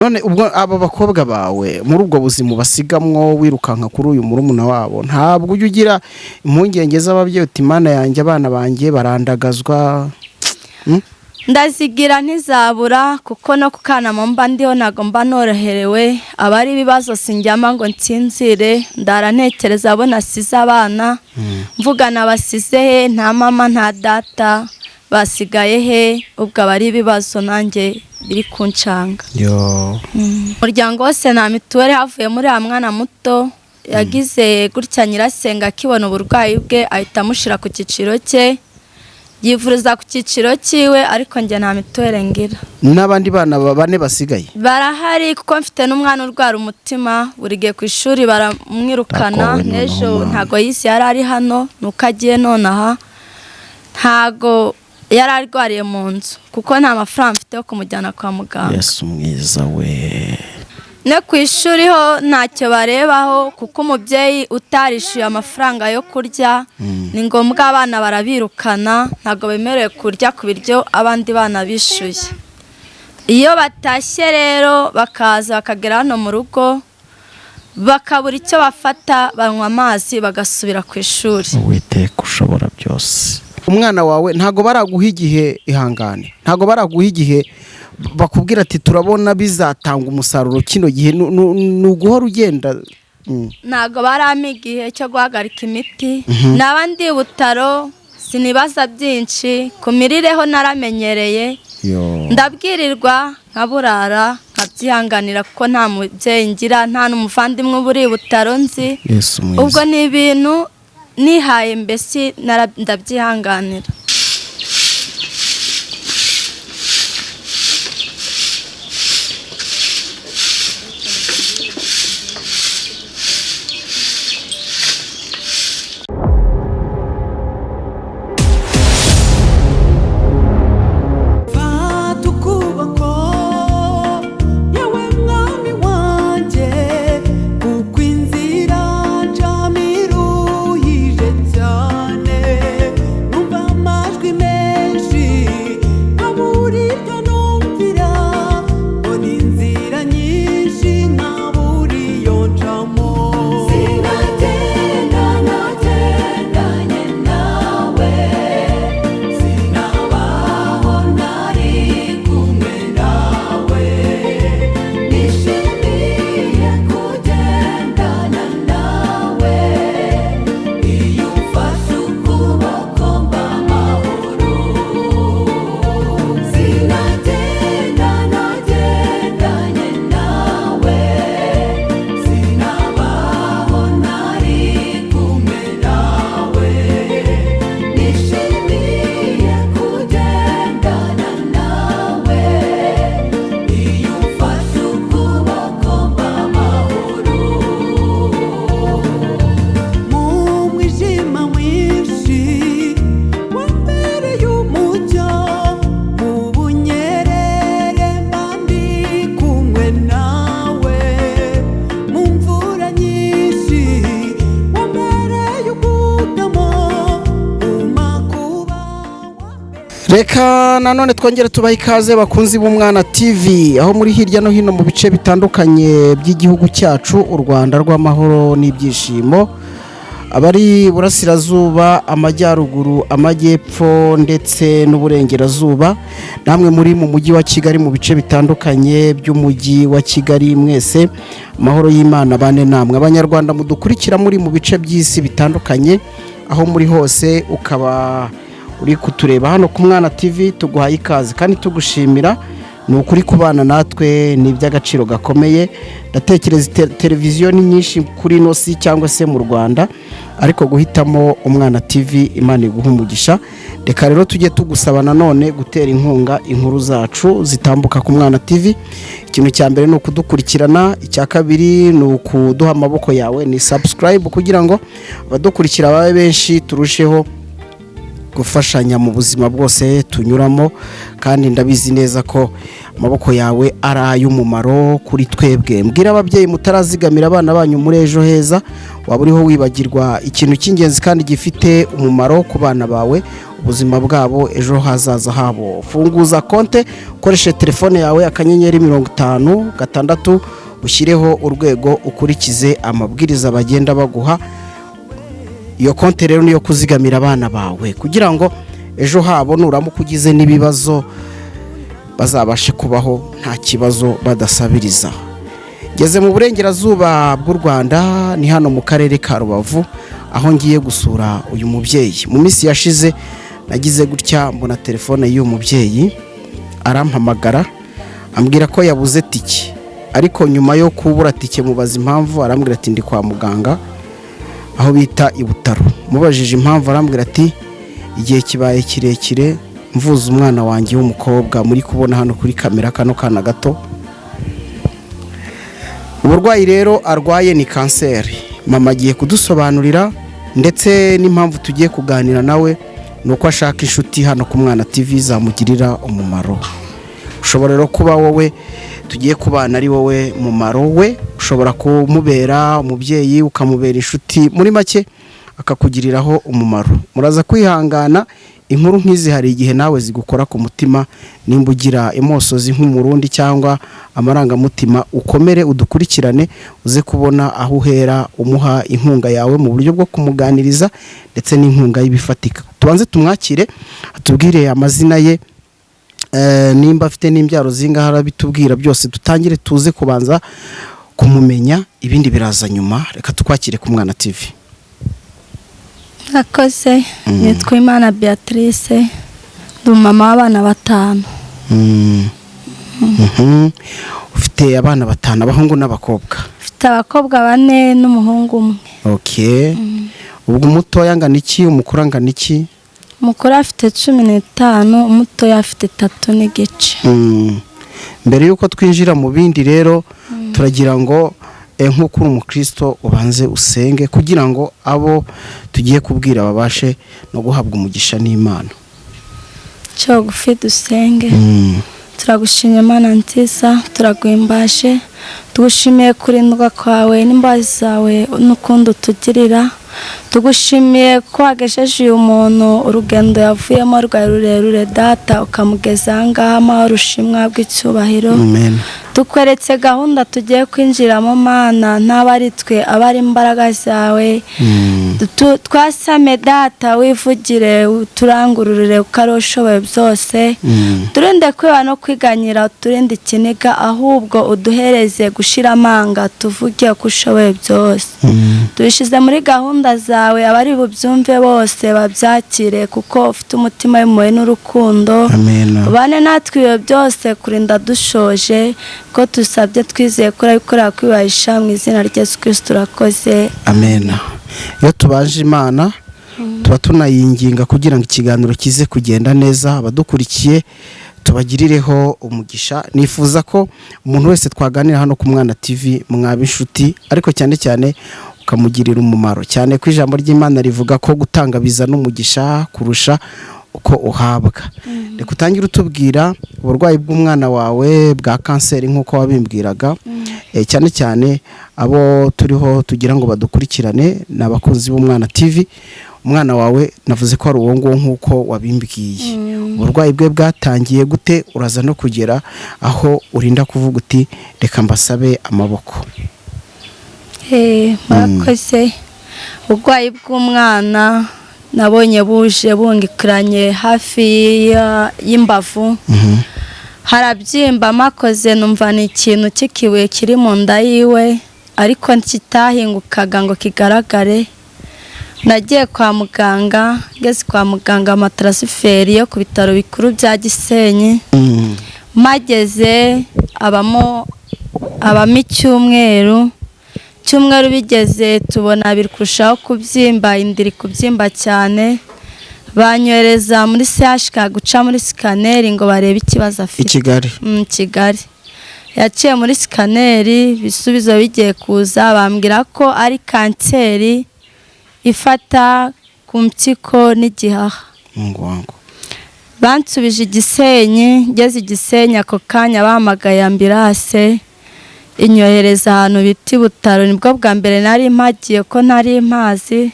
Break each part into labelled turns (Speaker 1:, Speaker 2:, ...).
Speaker 1: None ubwo aba bakobwa bawe, muri ubwo buzima ubasigamwo wirukanka kuri uyu murumuna wabo, ntabwo ujya ugira impungenge z'ababyeyi uti: "Mana yanjye, abana banjye barandagazwa"?
Speaker 2: Ndazigira, ntizabura, kuko no ku kanama mba ndiho ntabwo mba noroherewe. Aba ari ibibazo, sinjyama ngo nsinzire, ndara ntekereza abo nasize abana, mvugana basize he? Nta mama, nta data, basigaye he? Ubwo aba ari ibibazo nanjye biri kuncanga.
Speaker 1: Yo!
Speaker 2: Umuryango wose nta mituweli, havuye muri ya mwana muto yagize gutya. Nyirasenga akibona uburwayi bwe ahita amushyira ku cyiciro cye, yivuriza ku cyiciro cyiwe, ariko njye nta mituweli ngira.
Speaker 1: N'abandi bana bane basigaye?
Speaker 2: Barahari, kuko mfite n'umwana urwara umutima, buri gihe ku ishuri baramwirukana.
Speaker 1: Ndakowe noneho,
Speaker 2: n'ejo
Speaker 1: mwana.
Speaker 2: Ntago yisi yari ari hano, nuko agiye nonaha. Ntago yari arwariye mu nzu kuko nta mafaranga mfite yo kumujyana kwa muganga.
Speaker 1: Yesu mwiza we!
Speaker 2: No ku ishuri ho ntacyo barebaho, kuko umubyeyi utarishyuye amafaranga yo kurya ni ngombwa abana barabirukana, ntabwo bemerewe kurya ku biryo abandi bana bishyuye. Iyo batashye rero bakaza bakagera hano mu rugo bakabura icyo bafata, banywa amazi bagasubira ku ishuri.
Speaker 1: Uwiteka ushobora byose! Umwana wawe ntabwo baraguha igihe, ihangane, ntabwo baraguha igihe bakubwira ati: "Turabona bizatanga umusaruro kino gihe"? Ni uguhora ugenda.
Speaker 2: Ntabwo barampa igihe cyo guhagarika imiti. Naba ndi i Butaro sinibaza byinshi ku mirireho, naramenyereye.
Speaker 1: Yo!
Speaker 2: Ndabwirirwa nkaburara nkabyihanganira, kuko nta mubyeyi ngira, nta n'umuvandimwe uba uri i Butaro nzi.
Speaker 1: Yesu mwiza!
Speaker 2: Ubwo ni ibintu nihaye mbese, ndabyihanganira.
Speaker 3: Fata ukuboko, yewe mwami wanjye, kuko inzira ncamo iruhije cyane. Numva amajwi menshi nkabura iryo numvira, mbona inzira nyinshi nkabura iyo ncamo. Sinagenda nagendanye nawe, sinabaho ntari kumwe nawe. Nishimiye kugendana nawe, iyo umfashe ukuboko mba amahoro. Sinagenda nagendanye nawe, sinabaho ntari kumwe nawe. Nishimiye kugendana nawe, iyo umfashe ukuboko mba amahoro. Mu mwijima mwinshi wambereye umucyo, mu bunyerere mba ndi kumwe nawe, mu mvura nyinshi wambereye ubwugamo, mu makuba wambereye
Speaker 1: Reka nanone twongere tubahe ikaze, bakunzi b'Umwana TV, aho muri hirya no hino mu bice bitandukanye by'igihugu cyacu u Rwanda rw'amahoro n'ibyishimo, abari iburasirazuba, amajyaruguru, amajyepfo ndetse n'uburengerazuba, namwe muri mu mujyi wa Kigali, mu bice bitandukanye by'umujyi wa Kigali, mwese amahoro y'Imana bane namwe. Abanyarwanda mudukurikira muri mu bice by'isi bitandukanye, aho muri hose ukaba uri kutureba hano ku Mwana TV, tuguhaye ikaze kandi tugushimira. Ni ukuri, kubana natwe ni iby'agaciro gakomeye. Ndatekereza televiziyo ni nyinshi kuri ino si cyangwa se mu Rwanda, ariko guhitamo Umwana TV, Imana iguha umugisha. Reka rero tujye tugusaba nanone gutera inkunga inkuru zacu zitambuka ku Mwana TV. Ikintu cya mbere ni ukudukurikirana, icya kabiri ni ukuduha amaboko yawe, ni subscribe, kugira ngo abadukurikira babe benshi, turusheho gufashanya mu buzima bwose tunyuramo. Kandi ndabizi neza ko amaboko yawe ari ay'umumaro kuri twebwe. Mbwira ababyeyi mutarazigamira abana banyu muri Ejo Heza, waba uriho wibagirwa ikintu cy'ingenzi kandi gifite umumaro ku bana bawe. Ubuzima bwabo, ejo hazaza habo. Funguza konte ukoresheje telefone yawe, *56 ushyireho urwego, ukurikize amabwiriza bagenda baguha. Iyo konti rero niyo kuzigamira abana bawe kugira ngo ejo habo nuramuka ugize n'ibibazo bazabashe kubaho nta kibazo, badasabiriza. Ngeze mu burengerazuba bw'u Rwanda, ni hano mu karere ka Rubavu aho ngiye gusura uyu mubyeyi. Mu minsi yashize nagize gutya mbona telefone y'uyu mubyeyi, arampamagara ambwira ko yabuze tike. Ariko nyuma yo kubura tike mubaza impamvu, arambwira ati: "Ndi kwa muganga aho bita i Butaro." Mubajije impamvu, arambwira ati: "Igihe kibaye kirekire mvuza umwana wanjye w'umukobwa muri kubona hano kuri kamera, kano kana gato." Uburwayi rero arwaye ni kanseri. Mama agiye kudusobanurira, ndetse n'impamvu tugiye kuganira nawe ni uko ashaka inshuti hano ku Mwana TV zamugirira umumaro. Ushobora rero kuba wowe tugiye kubana ari wowe mumaro we, ushobora kumubera umubyeyi, ukamubera inshuti, muri make akakugiriraho umumaro. Muraza kwihangana, inkuru nk'izi hari igihe nawe zigukora ku mutima. Nimba ugira emosozi nk'Umurundi cyangwa amarangamutima, ukomere udukurikirane, uze kubona aho uhera umuha inkunga yawe mu buryo bwo kumuganiriza ndetse n'inkunga y'ibifatika. Tubanze tumwakire, atubwire amazina ye, nimba afite n'imbyaro zingahe arabitubwira byose. Dutangire tuze kubanza kumumenya, ibindi biraza nyuma. Reka tukwakire ku Mwana TV.
Speaker 2: Murakoze. Nitwa Imana Beatrice, ndi umumama w'abana batanu.
Speaker 1: Ufite abana batanu, abahungu n'abakobwa?
Speaker 2: Mfite abakobwa bane n'umuhungu umwe.
Speaker 1: Okay, ubwo umutoya angana iki, umukuru angana iki?
Speaker 2: Umukuru afite 15, umutoya afite 3 n'igice.
Speaker 1: Mbere y'uko twinjira mu bindi rero, turagira ngo nk'uko uri umukristo ubanze usenge kugira ngo abo tugiye kubwira babashe no guhabwa umugisha n'Imana.
Speaker 2: Cyo bugufi dusenge. Turagushimye Mana nziza, turaguhimbaje, tugushimiye kurindwa kwawe n'imbabazi zawe n'ukundi utugirira. Tugushimiye ko wagejeje uyu muntu urugendo yavuyemo rwari rurerure, Data, ukamugeza aha ngaha amahoro. Ushimwa bw'icyubahiro.
Speaker 1: Amen.
Speaker 2: Tukweretse gahunda tugiye kwinjiramo, Mana, ntaba ari twe, aba ari imbaraga zawe. Twasame Data, wivugire, turangururire kuko ari ushoboye byose. Turinde kwiba no kwiganyira, uturinde ikiniga, ahubwo uduhereze gushira amanga tuvuge ko ushoboye byose. Tubishyize muri gahunda zawe, abari bubyumve bose babyakire kuko ufite umutima w'impuhwe n'urukundo.
Speaker 1: Amen.
Speaker 2: Ubane natwe ibyo byose kurinda dushoje, ko tusabye twizeye ko urabikorera kwibahisha, mu izina rya Yesu Kristo turakoze.
Speaker 1: Amen. Iyo tubanje Imana tuba tunayinginga kugira ngo ikiganiro kize kugenda neza, abadukurikiye tubagirireho umugisha. Nifuza ko umuntu wese twaganira hano ku Mwana TV mwaba inshuti, ariko cyane cyane ukamugirira umumaro, cyane ko ijambo ry'Imana rivuga ko gutanga bizana umugisha kurusha uko uhabwa. Reka utangire utubwira uburwayi bw'umwana wawe bwa kanseri nk'uko wabimbwiraga. Cyane cyane abo turiho tugira ngo badukurikirane ni abakunzi b'Umwana TV. Umwana wawe navuze ko ari uwo nguwo nk'uko wabimbwiye, uburwayi bwe bwatangiye gute, uraza no kugera aho urinda kuvuga uti: "Reka mbasabe amaboko."
Speaker 2: Murakoze. Uburwayi bw'umwana nabonye buje bungikiranye hafi y'imbavu, harabyimba, makoze numva ni ikintu cy'ikibuye kiri mu nda yiwe, ariko kitahingukaga ngo kigaragare. Nagiye kwa muganga, ngeze kwa muganga amatransfert yo ku bitaro bikuru bya Gisenyi, mageze abamo icyumweru. Icyumweru bigeze tubona biri kurushaho kubyimba, inda iri kubyimba cyane, banyohereza muri CHK guca muri scanner ngo barebe ikibazo
Speaker 1: I
Speaker 2: afite.
Speaker 1: Kigali?
Speaker 2: Kigali. Yaciye muri scanner, ibisubizo bigiye kuza bambwira ko ari kanseri ifata ku mpyiko n'igihaha.
Speaker 1: Mungu wangu!
Speaker 2: Bansubije Igisenyi. Ngeze Igisenyi ako kanya bahamagaye ambulance inyohereza ahantu bita i Butaro. Nibwo bwa mbere nari mpagiye ko ntari mpazi.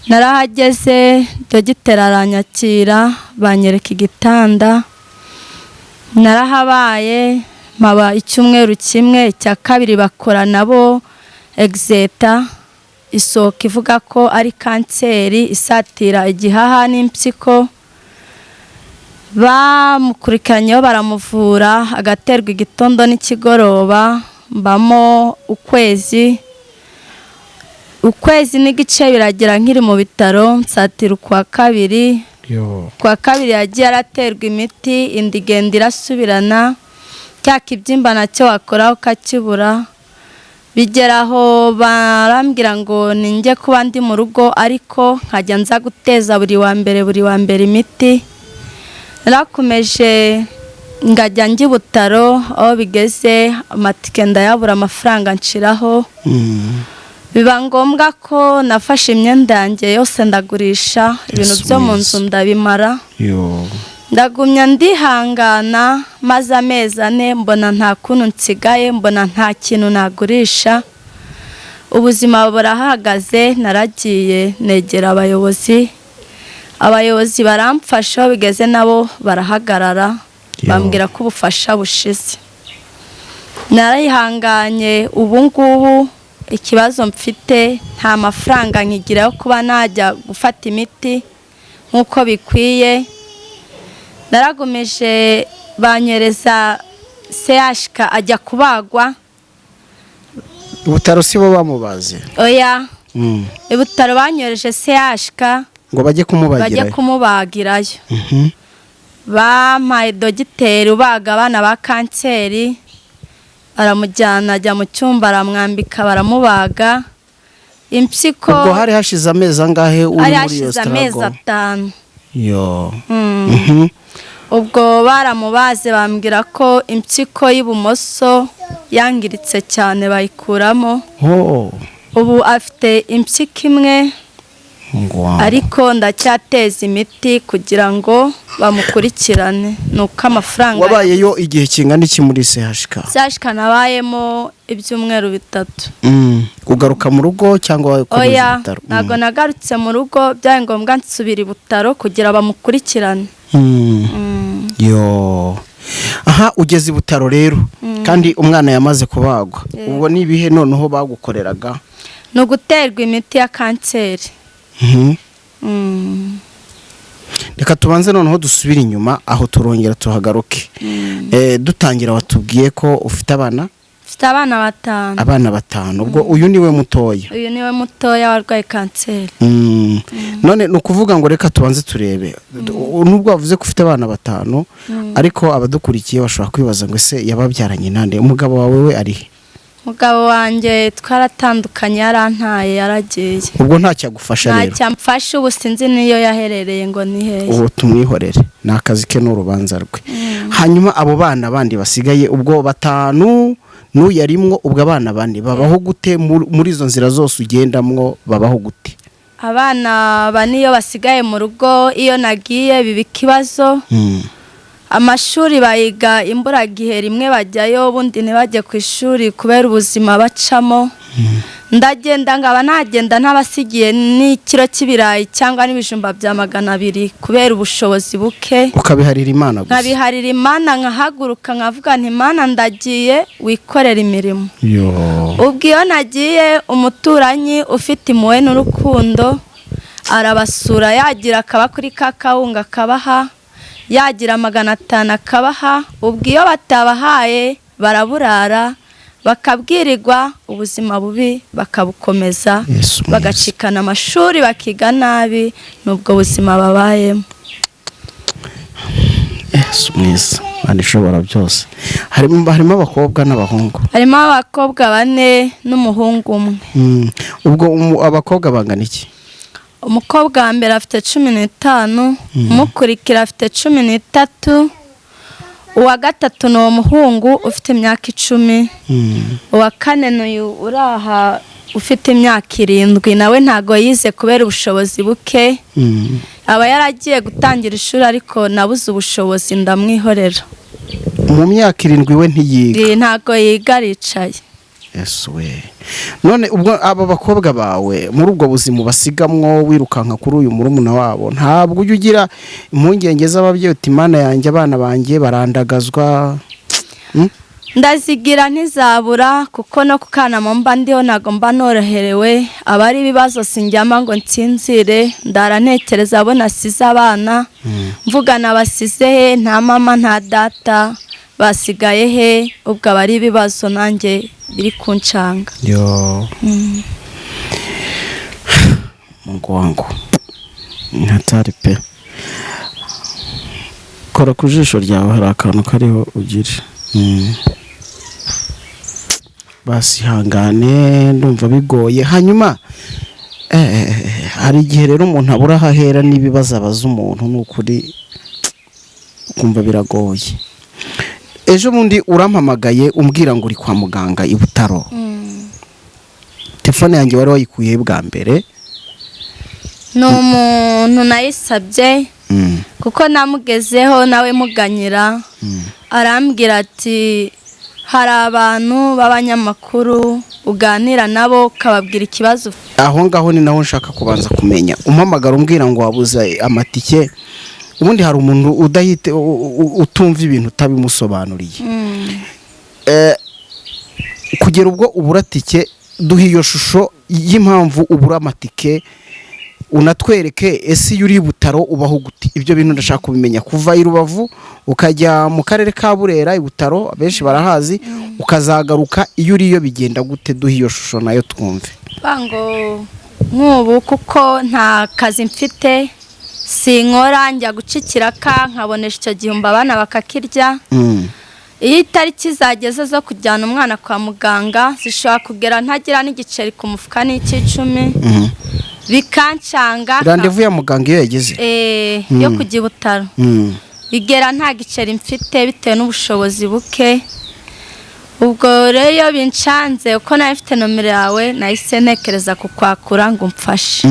Speaker 2: Narahageze, dogiteri aranyakira, banyereka igitanda. Narahabaye mpaba icyumweru kimwe, icya kabiri bakora nabo egizeta, isohoka ivuga ko ari kanseri isatira igihaha n'impyiko. Bamukurikiranyeho baramuvura, agaterwa igitondo n'ikigoroba. Mbamo ukwezi, ukwezi n'igice biragira nkiri mu bitaro. Nsatira ukwa kabiri.
Speaker 1: Yo.
Speaker 2: Kwa kabiri yagiye araterwa imiti, inda igenda irasubirana, cya kibyimba nacyo wakoraho ukakibura. Bigera aho barambwira ngo ninjye kuba ndi mu rugo, ariko nkajya nza guteza buri wa mbere, buri wa mbere imiti. Narakomeje ngajya njya i Butaro, aho bigeze amatike ndayabura, amafaranga nshiraho. Biba ngombwa ko nafashe imyenda yanjye yose ndagurisha, ibintu
Speaker 1: Yesu
Speaker 2: byo mu
Speaker 1: mwiza.
Speaker 2: nzu ndabimara.
Speaker 1: Yo.
Speaker 2: Ndagumya ndihangana, maze amezi 4 mbona nta kuntu nsigaye, mbona nta kintu nagurisha, ubuzima burahagaze. Naragiye negera abayobozi, abayobozi baramfasha, aho bigeze nabo barahagarara.
Speaker 1: Yo.
Speaker 2: Bambwira ko ubufasha bushize. Narihanganye. Ubu ngubu ikibazo mfite, nta mafaranga nkigira yo kuba najya gufata imiti nk'uko bikwiye. Naragumeje, banyereza CHK, ajya kubagwa.
Speaker 1: Ubutaro si bo bamubaze?
Speaker 2: Oya. Ibitaro banyohereje CHK.
Speaker 1: Ngo bajye
Speaker 2: Bajye
Speaker 1: kumubagirayo?
Speaker 2: Kumubagirayo. Bampaye dogiteri ubaga abana ba kanseri, aramujyana, ajya mu cyumba, aramwambika, baramubaga impyiko.
Speaker 1: Ubwo hari hashize amezi angahe uri
Speaker 2: Hari
Speaker 1: muri iyo
Speaker 2: hashize amezi
Speaker 1: struggle?
Speaker 2: 5.
Speaker 1: Yo.
Speaker 2: Ubwo baramubaze, bambwira ko impyiko y'ibumoso yangiritse cyane, bayikuramo.
Speaker 1: Oh.
Speaker 2: Ubu afite impyiko imwe.
Speaker 1: Ngwa.
Speaker 2: Ariko ndacyateza imiti kugira ngo bamukurikirane, ni uko amafaranga.
Speaker 1: Wabayeyo igihe kingana iki muri CHK?
Speaker 2: CHK nabayemo ibyumweru 3.
Speaker 1: Ugaruka mu rugo cyangwa wakomeje
Speaker 2: Oya.
Speaker 1: ibitaro?
Speaker 2: Ntabwo nagarutse mu rugo, byabaye ngombwa nsubira i Butaro kugira bamukurikirane.
Speaker 1: Yo, aha ugeze i Butaro rero kandi umwana yamaze kubagwa.
Speaker 2: Yego.
Speaker 1: Ubwo ni ibihe noneho bagukoreraga?
Speaker 2: Ni uguterwa imiti ya kanseri.
Speaker 1: Reka tubanze noneho dusubire inyuma, aho turongera tuhagaruke. Dutangira watubwiye ko ufite abana?
Speaker 2: Mfite abana 5.
Speaker 1: Abana 5, ubwo uyu niwe mutoya?
Speaker 2: Uyu niwe mutoya warwaye kanseri.
Speaker 1: None ni ukuvuga ngo reka tubanze turebe, nubwo wavuze ko ufite abana 5, ariko abadukurikiye bashobora kwibaza ngo ese yababyaranye nande? Umugabo wawe we ari he?
Speaker 2: Umugabo wanjye twaratandukanye, yarantaye, yaragiye.
Speaker 1: Ubwo ntacyo agufasha rero?
Speaker 2: Ntacyo amfasha, ubu sinzi n'iyo yaherereye ngo ni hehe.
Speaker 1: Ubu tumwihorere, ni akazi ke n'urubanza rwe. Hanyuma abo bana bandi basigaye, ubwo 5 n'uyarimwo, ubwo abana 4 babaho gute muri izo nzira zose ugendamwo? Babaho gute?
Speaker 2: Abana 4 iyo basigaye mu rugo, iyo nagiye biba ikibazo. Amashuri bayiga imburagihe, rimwe bajyayo ubundi ntibajye ku ishuri kubera ubuzima bacamo. Ndagenda nkaba nagenda ntabasigiye n'ikiro cy'ibirayi cyangwa n'ibijumba bya 200 kubera ubushobozi buke.
Speaker 1: Ukabiharira Imana gusa?
Speaker 2: Nkabiharira Imana, nkahaguruka nkavuga nti: "Imana, ndagiye, wikorera imirimo."
Speaker 1: Yo.
Speaker 2: Ubwo iyo nagiye, umuturanyi ufite impuhwe n'urukundo arabasura, yagira akaba kuri ka kawunga akabaha, yagira 500 akabaha. Ubwo iyo batabahaye baraburara, bakabwirirwa, ubuzima bubi bakabukomeza.
Speaker 1: Yesu mwiza.
Speaker 2: Bagacikana amashuri, bakiga nabi, n'ubwo buzima babayemo.
Speaker 1: Yesu mwiza, Imana ishobora byose. Harimo abakobwa n'abahungu?
Speaker 2: Harimo abakobwa 4 n'umuhungu umwe.
Speaker 1: Ubwo abakobwa bangana iki?
Speaker 2: Umukobwa wa mbere afite 15, umukurikira afite 13, uwa gatatu ni uwo muhungu ufite imyaka 10, uwa kane ni uyu uri aha ufite imyaka 7, nawe ntago yize kubera ubushobozi buke. Aba yaragiye gutangira ishuri ariko nabuze ubushobozi ndamwihorera.
Speaker 1: Mu myaka 7 we ntiyiga?
Speaker 2: Ntago yiga, aricaye.
Speaker 1: Yesu we! None ubwo aba bakobwa bawe, muri ubwo buzima basigamwo wirukanka kuri uyu murumuna wabo, ntabwo ujya ugira impungenge z'ababyeyi uti: "Imana yanjye, abana banjye barandagazwa"?
Speaker 2: Ndazigira, ntizabura, kuko no ku kanama mba ndiho ntabwo mba noroherewe. Aba ari ibibazo, sinjyama ngo nsinzire, ndara ntekereza abo nasize abana, mvugana basize he? Nta mama, nta data, basigaye he? Ubwo aba ari ibibazo nanjye biri kuncanga.
Speaker 1: Yo, Mungu wangu, ni hatari pe! Kora ku jisho ryawe, hari akantu kariho ugire. Basi ihangane, ndumva bigoye. Hanyuma hari igihe rero umuntu abura aho ahera n'ibibazo abaza umuntu, ni ukuri ukumva biragoye. Ejo bundi urampamagaye umbwira ngo uri kwa muganga i Butaro. Telefone yanjye wari wayikuye bwa mbere?
Speaker 2: Ni umuntu nayisabye, kuko namugezeho nawe muganyira, arambwira ati: "Hari abantu b'abanyamakuru uganira nabo ukababwira ikibazo ufite."
Speaker 1: Aho ngaho ni naho nshaka kubanza kumenya. Umpamagara umbwira ngo wabuze amatike, ubundi hari umuntu udahite utumva ibintu utabimusobanuriye. Kugera ubwo ubura tike, duha iyo shusho y'impamvu ubura amatike, unatwereke ese iyo uri i Butaro ubaho gute? Ibyo bintu ndashaka kubimenya. Kuva i Rubavu ukajya mu karere ka Burera i Butaro, abenshi barahazi, ukazagaruka, iyo uriyo bigenda gute? Duha iyo shusho nayo twumve.
Speaker 2: Ngo nk'ubu kuko nta kazi mfite, sinkora, njya guca ikiraka nkabonesha icyo gihumbi abana bakakirya. Iyo itariki zageze zo kujyana umwana kwa muganga, zishobora kugera ntagira n'igiceri ku mufuka n'icy'icumi, bikancanga.
Speaker 1: Rendez-vous ya muganga iyo yageze?
Speaker 2: Yo kujya i Butaro bigera nta giceri mfite bitewe n'ubushobozi buke. Ubwo rero iyo bincanze, uko nawe mfite nomero yawe, nahise ntekereza kukwakura ngo umfashe.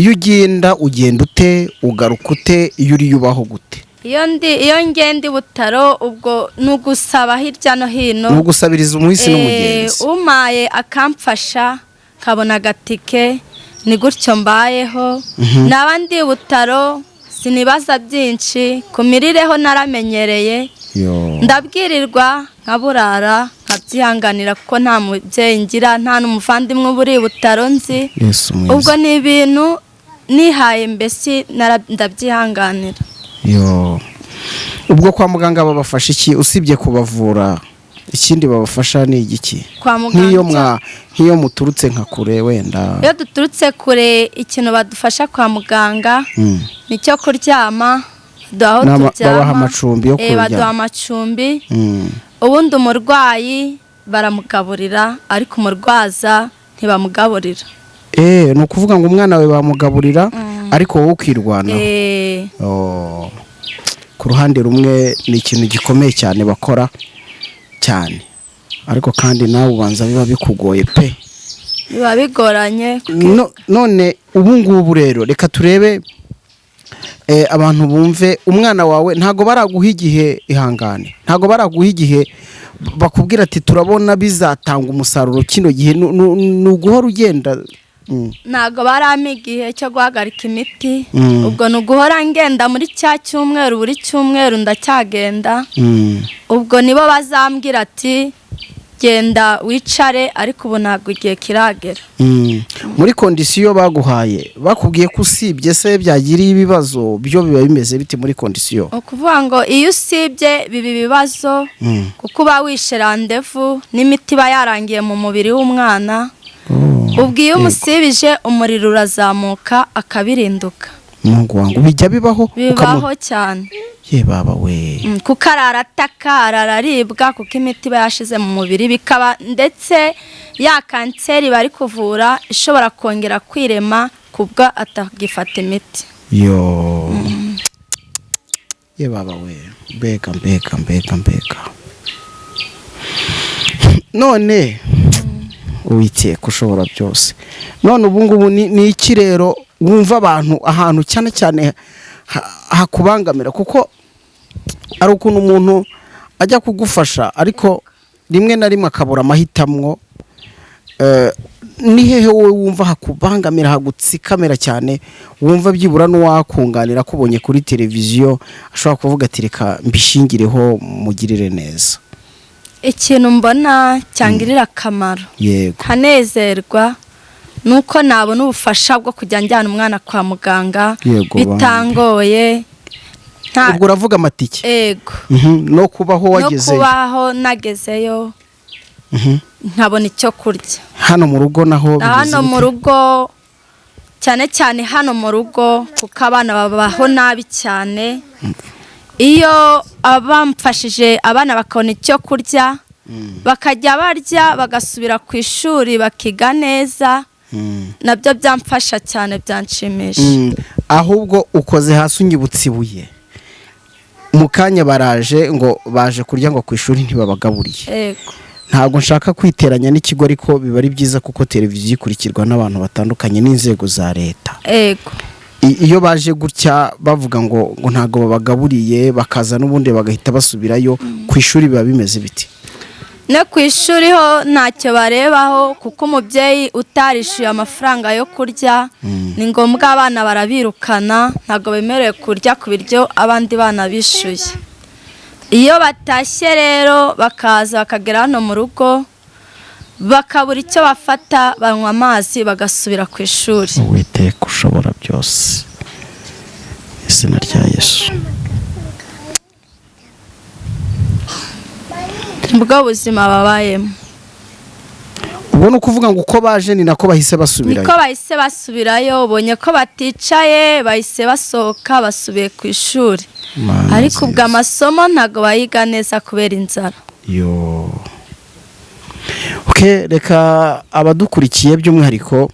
Speaker 1: Iyo ugenda, ugenda ute? Ugaruka ute? Iyo uriyo ubaho gute?
Speaker 2: Iyo ngenda i Butaro, ubwo ni ugusaba hirya no hino.
Speaker 1: Ni ugusabiriza umuhisi n'umugenzi.
Speaker 2: Umaye akamfasha nkabona agatike, ni gutyo mbayeho. Naba ndi i Butaro sinibaza byinshi ku mirireho, naramenyereye.
Speaker 1: Yo.
Speaker 2: Ndabwirirwa nkaburara, nkabyihanganira, kuko nta mubyeyi ngira, nta n'umuvandimwe uba uri i Butaro nzi.
Speaker 1: Yesu mwiza!
Speaker 2: Ubwo ni ibintu nihaye mbese, ndabyihanganira.
Speaker 1: Yo, ubwo kwa muganga babafasha iki usibye kubavura? Ikindi babafasha ni igiki?
Speaker 2: Kwa muganga
Speaker 1: Nk'iyo mwa nk'iyo muturutse nka kure wenda.
Speaker 2: Iyo duturutse kure, ikintu badufasha kwa muganga ni cyo kuryama, baduha aho turyama.
Speaker 1: Babaha amacumbi yo
Speaker 2: Baduha
Speaker 1: kuryama.
Speaker 2: amacumbi. Ubundi umurwayi baramugaburira, ariko umurwaza ntibamugaburira.
Speaker 1: Ni ukuvuga ngo umwana wawe bamugaburira, ariko wowe ukirwanaho. Oh. Ku ruhande rumwe ni ikintu gikomeye cyane bakora cyane, ariko kandi nawe ubanza biba bikugoye pe.
Speaker 2: Biba bigoranye.
Speaker 1: None ubu ngubu rero reka turebe, abantu bumve. Umwana wawe ntago baraguha igihe, ihangane, ntago baraguha igihe bakubwira ati: "Turabona bizatanga umusaruro kino gihe"? Ni uguhora ugenda.
Speaker 2: Ntabwo barampa igihe cyo guhagarika imiti. Ubwo ni uguhora ngenda muri cya cyumweru, buri cyumweru ndacyagenda. Ubwo nibo bazambwira ati: "Genda wicare", ariko ubu ntabwo igihe kiragera.
Speaker 1: Muri condition baguhaye, bakubwiye ko usibye se byagiriye ibibazo, byo biba bimeze bite muri condition?
Speaker 2: Ni ukuvuga ngo iyo usibye biba ibibazo, kuko uba wishe rendez-vous n'imiti iba yarangiye mu mubiri w'umwana. Ubwo iyo umusibije, umuriro urazamuka akabirinduka.
Speaker 1: Mungu wangu, bijya bibaho?
Speaker 2: Bibaho cyane.
Speaker 1: Ye baba we!
Speaker 2: Kuko arara ataka, arara aribwa, kuko imiti iba yashize mu mubiri, bikaba ndetse ya kanseri bari kuvura ishobora kongera kwirema kubwo atagifata imiti.
Speaker 1: Yo, ye baba we, mbega mbega mbega mbega! None Uwiteka ushobora byose, none ubu ngubu ni iki rero wumva abantu ahantu cyane cyane hakubangamira? Kuko hari ukuntu umuntu ajya kugufasha, ariko Rimwe na rimwe akabura amahitamo. Ni hehe wowe wumva hakubangamira, hagutsikamira cyane, wumva byibura n'uwakunganira akubonye kuri televiziyo ashobora kuvuga ati: "Reka mbishingireho mugirire neza"?
Speaker 2: Ikintu mbona cyangirira akamaro, nkanezerwa, ni uko nabona ubufasha bwo kujya njyana umwana kwa muganga bitangoye.
Speaker 1: Ubwo uravuga amatike?
Speaker 2: Ego.
Speaker 1: No kubaho
Speaker 2: No
Speaker 1: wagezeyo.
Speaker 2: kubaho nagezeyo, nkabona icyo kurya.
Speaker 1: Hano mu rugo naho bimeze
Speaker 2: Hano mu
Speaker 1: bite?
Speaker 2: rugo, cyane cyane hano mu rugo, kuko abana babaho nabi cyane. Iyo abamfashije abana bakabona icyo kurya, bakajya barya, bagasubira ku ishuri bakiga neza, nabyo byamfasha cyane, byanshimisha.
Speaker 1: Ahubwo ukoze hasi unyibutsa ibuye. Mu kanya baraje ngo baje kurya, ngo ku ishuri ntibabagaburiye. Ntabwo nshaka kwiteranya n'ikigo, ariko biba ari byiza kuko televiziyo ikurikirwa n'abantu batandukanye n'inzego za leta. Iyo baje gutya bavuga ngo ntabwo babagaburiye, bakaza n'ubundi bagahita basubirayo, ku ishuri biba bimeze biti?
Speaker 2: No ku ishuri ho ntacyo barebaho, kuko umubyeyi utarishyuye amafaranga yo kurya, ni ngombwa abana barabirukana, ntabwo bemerewe kurya ku biryo abandi bana bishyuye. Iyo batashye rero, bakaza bakagera hano mu rugo bakabura icyo bafata, banywa amazi bagasubira ku ishuri.
Speaker 1: Uwiteka ushobora byose, izina rya Yesu.
Speaker 2: Nibwo buzima babayemo.
Speaker 1: Ubwo ni ukuvuga ngo uko baje ni nako bahise basubirayo?
Speaker 2: Niko bahise basubirayo. Ubonye ko baticaye, bahise basohoka basubiye ku ishuri.
Speaker 1: Mana
Speaker 2: Ariko ubwo
Speaker 1: nziza.
Speaker 2: amasomo ntabwo bayiga neza kubera inzara.
Speaker 1: Yo, okay, reka abadukurikiye, by'umwihariko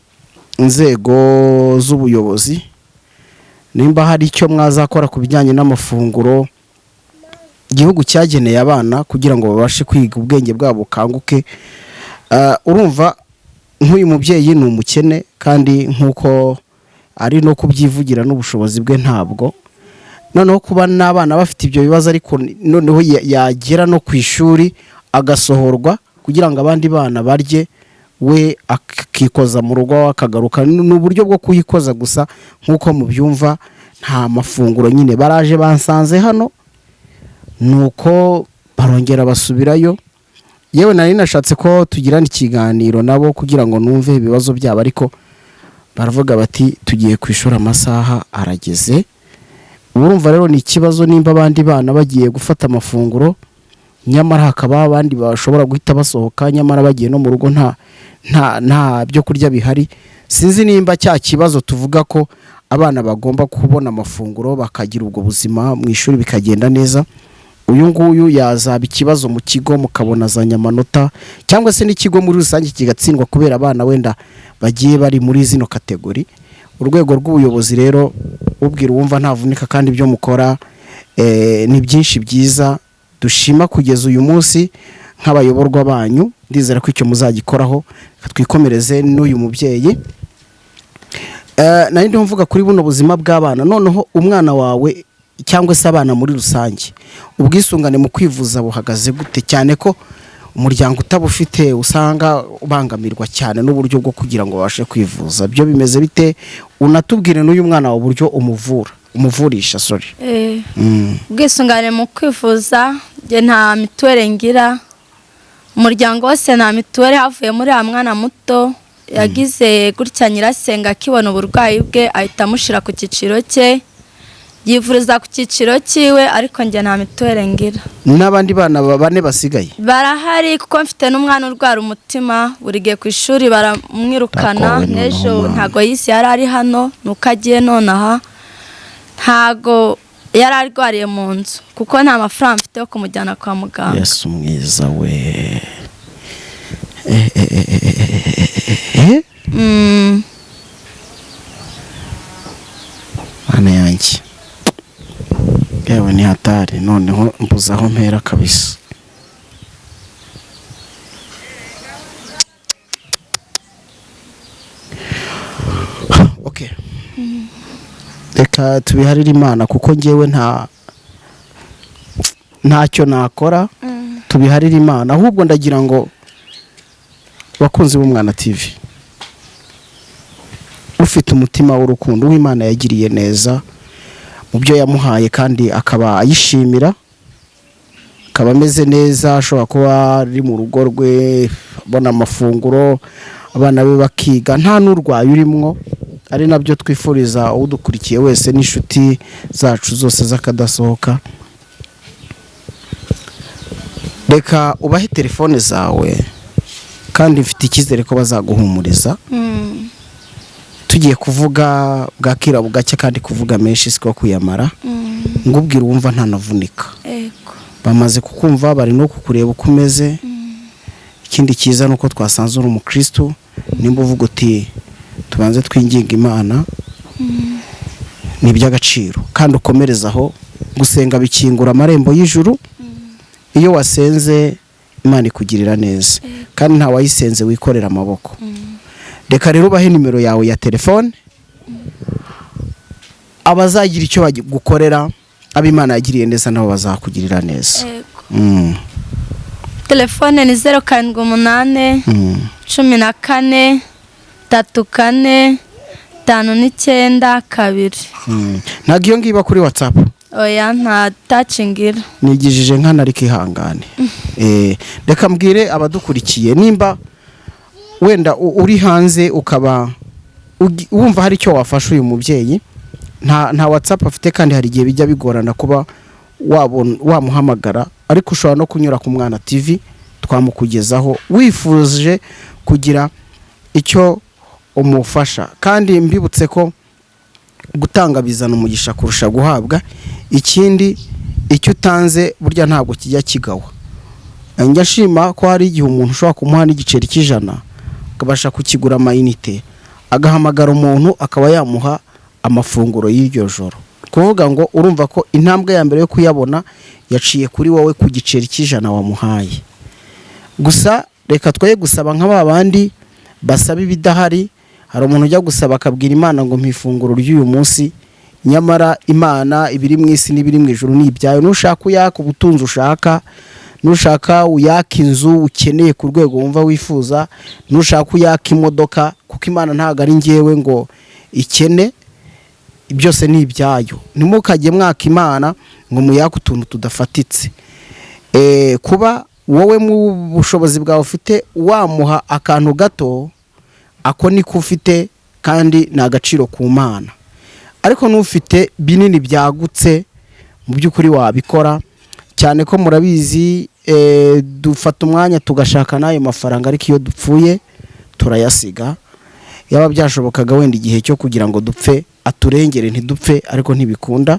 Speaker 1: inzego z'ubuyobozi, nimba hari icyo mwazakora ku bijyanye n'amafunguro igihugu cyageneye abana kugira ngo babashe kwiga, ubwenge bwabo bukanguke. Urumva nk'uyu mubyeyi ni umukene, kandi nk'uko ari no kubyivugira n'ubushobozi bwe ntabwo. Noneho kuba n'abana bafite ibyo bibazo, ariko noneho yagera no ku ishuri agasohorwa kugira ngo abandi bana barye, we akikoza mu rugo akagaruka. Ni uburyo bwo kuyikoza gusa nk'uko mubyumva. Nta mafunguro nyine. Baraje bansanze hano, nuko barongera basubirayo. Yewe, nari nashatse ko tugirana ikiganiro nabo kugira ngo numve ibibazo byabo, ariko baravuga bati: "Tugiye ku ishuri, amasaha arageze." Urumva rero ni ikibazo nimba abandi bana bagiye gufata amafunguro, nyamara hakaba abandi bashobora guhita basohoka, nyamara bagiye no mu rugo nta byo kurya bihari. Sinzi nimba cya kibazo tuvuga ko abana bagomba kubona amafunguro, bakagira ubwo buzima mu ishuri bikagenda neza, uyu nguyu yazaba ikibazo mu kigo, mukabona azanye amanota, cyangwa se n'ikigo muri rusange kigatsindwa kubera abana wenda bagiye bari muri zino category. Urwego rw'ubuyobozi rero, ubwira uwumva ntavunika, kandi ibyo mukora ni byinshi byiza dushima kugeza uyu munsi nk'abayoborwa banyu. Ndizera ko icyo muzagikoraho. Reka twikomereze n'uyu mubyeyi. Nari ndimo mvuga kuri buno buzima bw'abana. Noneho umwana wawe cyangwa se abana muri rusange, ubwisungane mu kwivuza buhagaze gute? Cyane ko umuryango utabufite usanga ubangamirwa cyane n'uburyo bwo kugira ngo babashe kwivuza. Byo bimeze bite? Unatubwire n'uyu mwana wawe uburyo umuvura, umuvurisha, sorry.
Speaker 2: Ubwisungane mu kwivuza, njye nta mituweli ngira, umuryango wose nta mituweli, havuye muri ya mwana muto yagize gutya nyirasenga akibona uburwayi bwe ahita amushyira ku cyiciro cye, yivuriza ku cyiciro cyiwe, ariko njye nta mituweli ngira.
Speaker 1: N'abandi bana bane basigaye?
Speaker 2: Barahari, kuko mfite n'umwana urwara umutima, buri gihe ku ishuri baramwirukana.
Speaker 1: Ndakowe noneho
Speaker 2: N'ejo
Speaker 1: mwana.
Speaker 2: ntago yisi yari ari hano, nuko agiye nonaha. Ntago yari arwariye mu nzu kuko nta mafaranga mfite yo kumujyana kwa muganga.
Speaker 1: Yesu mwiza we! Eh, eh, eh, eh, eh, eh, eh. Mana yanjye, yewe ni hatari. Noneho mbuze aho mpera kabisa. Okay, reka tubiharire Imana, kuko ngewe ntacyo nakora. Tubiharire Imana. Ahubwo ndagira ngo bakunzi b'Umwana TV, ufite umutima w'urukundo, w'Imana yagiriye neza mu byo yamuhaye kandi akaba ayishimira, akaba ameze neza, ashobora kuba ari mu rugo rwe, abona amafunguro, abana be bakiga, nta n'urwaye urimwo, ari nabyo twifuriza udukurikiye wese n'inshuti zacu zose z'akadasohoka, reka ubahe telefone zawe, kandi mfite icyizere ko bazaguhumuriza. Tugiye kuvuga bwakira bugacya, kandi kuvuga menshi siko kuyamara. Ngubwira wumva ntanavunika. Bamaze kukumva, bari no kukureba uko umeze. Ikindi cyiza ni uko twasanze uri umukristo. Nimba uvuga uti tubanze twinginga Imana, ni iby'agaciro, kandi ukomereza aho. Gusenga bikingura amarembo y'ijuru. Iyo wasenze, Imana ikugirira neza, kandi nta wayisenze wikorera amaboko. Reka rero ubahe nimero yawe ya telefone, abazagira icyo bagukorera, abo Imana yagiriye neza nabo bazakugirira neza.
Speaker 2: Telefone ni 078 14 34 592.
Speaker 1: Ntabwo iyo ngiyo iba kuri WhatsApp?
Speaker 2: Oya, nta tacingira.
Speaker 1: Nigijije nkana, ariko ihangane. Reka mbwire abadukurikiye, nimba wenda uri hanze, ukaba wumva hari icyo wafasha uyu mubyeyi, nta WhatsApp afite, kandi hari igihe bijya bigorana kuba wamuhamagara, ariko ushobora no kunyura ku Mwana TV twamukugezaho wifuje kugira icyo umufasha. Kandi mbibutse ko gutanga bizana umugisha kurusha guhabwa. Ikindi, icyo utanze burya ntabwo kijya kigawa. Njya nshima ko hari igihe umuntu ushobora kumuha n'igiceri cy'ijana, akabasha kukigura amayinite, agahamagara umuntu, akaba yamuha amafunguro y'iryo joro. Kuvuga ngo urumva ko intambwe ya mbere yo kuyabona yaciye kuri wowe, ku giceri cy'ijana wamuhaye. Gusa reka twoye gusaba nka ba bandi basaba ibidahari. Hari umuntu ujya gusaba akabwira Imana ngo mpa ifunguro ry'uyu munsi, nyamara Imana ibiri mu isi n'ibiri mu ijuru ni ibyayo. Nushaka uyaka ubutunzi ushaka, nushaka uyaka inzu ukeneye ku rwego wumva wifuza, nushaka uyaka imodoka, kuko Imana ntabwo ari ngewe ngo ikene. Byose ni ibyayo. Ntimukajye mwaka Imana ngo muyake utuntu tudafatitse. Kuba wowe mu bushobozi bwawe ufite wamuha akantu gato, ako niko ufite, kandi ni agaciro ku Mana. Ariko n'ufite binini byagutse, mu by'ukuri wabikora, cyane ko murabizi, dufata umwanya tugashaka n'ayo mafaranga, ariko iyo dupfuye turayasiga. Yaba byashobokaga wenda igihe cyo kugira ngo dupfe aturengere ntidupfe, ariko ntibikunda.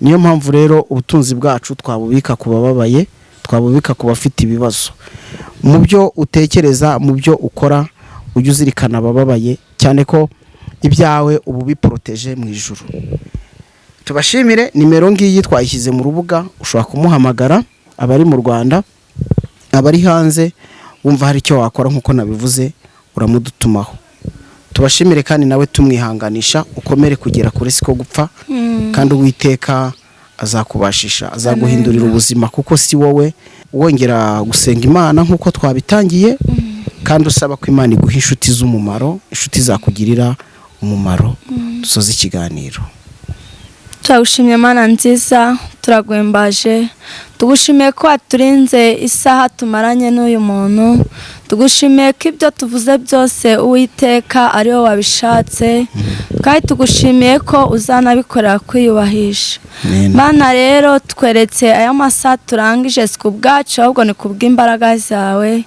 Speaker 1: Niyo mpamvu rero ubutunzi bwacu twabubika ku bababaye, twabubika ku bafite ibibazo. Mu byo utekereza, mu byo ukora, ujye uzirikana abababaye, cyane ko ibyawe ubu biporoteje mu ijuru. Tubashimire. Nimero ngiyi twayishyize mu rubuga, ushobora kumuhamagara, abari mu Rwanda, abari hanze wumva hari icyo wakora, nk'uko nabivuze, uramudutumaho. Tubashimire, kandi nawe tumwihanganisha, ukomere kugera kure siko gupfa, kandi Uwiteka azakubashisha, azaguhindurira ubuzima, kuko si wowe. Wongera gusenga Imana nk'uko twabitangiye, kandi usaba ko Imana iguha inshuti z'umumaro, inshuti zakugirira umumaro. Dusoze ikiganiro.
Speaker 2: Turagushimye Mana nziza, turaguhimbaje, tugushimiye ko waturinze isaha tumaranye n'uyu muntu, tugushimiye ko ibyo tuvuze byose, Uwiteka, ari wowe wabishatse, kandi tugushimiye ko uzanabikorera kwiyubahisha.
Speaker 1: Amen.
Speaker 2: Mana rero, tweretse aya masaha turangije, si ku bwacu, ahubwo ni ku bw'imbaraga zawe.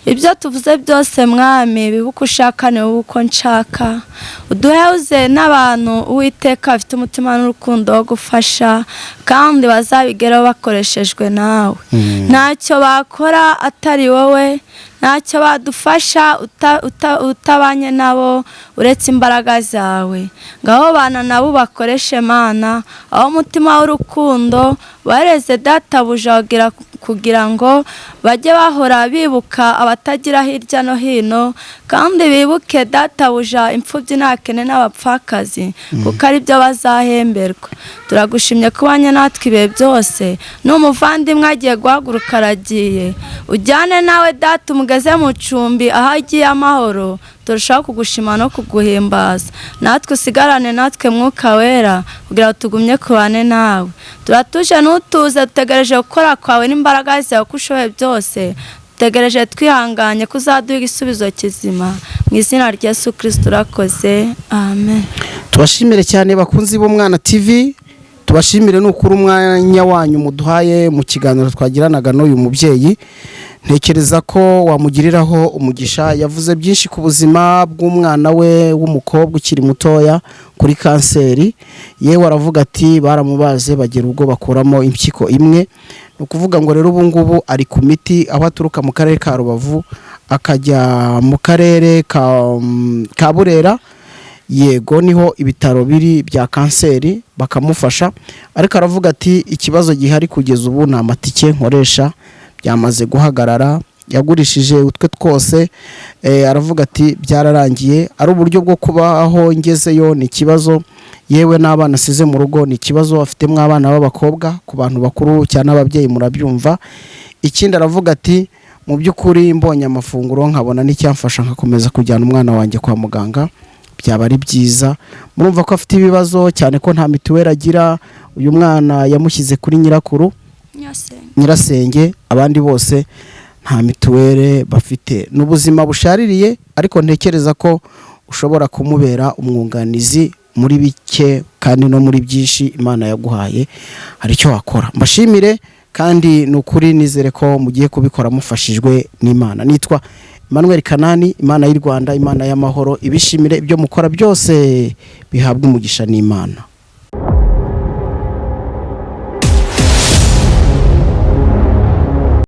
Speaker 2: Ibyo tuvuze byose, Mwami, bibe uko ushaka, ni wowe uko nshaka. Uduhuze n'abantu, Uwiteka, bafite umutima n'urukundo wo gufasha, kandi bazabigeraho bakoreshejwe nawe. Ntacyo bakora atari wowe, ntacyo badufasha utabanye nabo uretse imbaraga zawe. Ngaho bana nabo bakoreshe, Mana, aho umutima w'urukundo bareze databuja wagira. kugira ngo bajye bahora bibuka abatagira hirya no hino, kandi bibuke databuja imfubyi n'abakene n'abapfakazi, kuko ari byo bazahemberwa. Turagushimye ko ubanye natwe ibihe byose. N'umuvandimwe agiye guhaguruka aragiye, ujyane nawe data, umugeze mu cumbi aho agiye amahoro. Turushaho kugushima no kuguhimbaza. Natwe usigarane natwe Mwuka Wera, kugira ngo tugumye kubane nawe. Turatuje n'utuze, dutegereje gukora kwawe n'imbaraga zawe, ko ushoboye byose. Dutegereje twihanganye ko uzaduha igisubizo kizima. Mu izina rya Yesu Kirisito urakoze, amen.
Speaker 1: Tubashimire cyane, bakunzi b'Umwana TV. Tubashimire nukuri umwanya wanyu muduhaye mu kiganiro twagiranaga n'uyu mubyeyi. Ntekereza ko wamugiriraho umugisha. Yavuze byinshi ku buzima bw'umwana we w'umukobwa ukiri mutoya kuri kanseri. Yewe, aravuga ati baramubaze bagira ubwo bakuramo impyiko imwe. Ni ukuvuga ngo rero ubu ngubu ari ku miti, aho aturuka mu karere ka Rubavu akajya mu karere ka Burera, yego, niho ibitaro biri bya kanseri, bakamufasha. Ariko aravuga ati ikibazo gihari kugeza ubu ni amatike nkoresha byamaze guhagarara. Yagurishije utwe twose. Aravuga ati byararangiye, ari uburyo bwo kubaho ngezeyo ni ikibazo, yewe n'abana asize mu rugo ni ikibazo. Afitemo abana b'abakobwa. Ku bantu bakuru cyane, ababyeyi murabyumva. Ikindi aravuga ati mu by'ukuri mbonye amafunguro, nkabona n'icyamfasha nkakomeza kujyana umwana wanjye kwa muganga, byaba ari byiza. Murumva ko afite ibibazo cyane, ko nta mituweli agira. Uyu mwana yamushyize kuri nyirakuru, nyirasenge, abandi bose nta mituweli bafite. Ni ubuzima bushaririye, ariko ntekereza ko ushobora kumubera umwunganizi muri bike kandi no muri byinshi Imana yaguhaye, hari icyo wakora. Mbashimire kandi ni ukuri nizere ko mugiye kubikora mufashijwe n'Imana. Nitwa Emmanuel Kanani. Imana y'u Rwanda, Imana y'amahoro ibishimire. Ibyo mukora byose bihabwa umugisha n'Imana.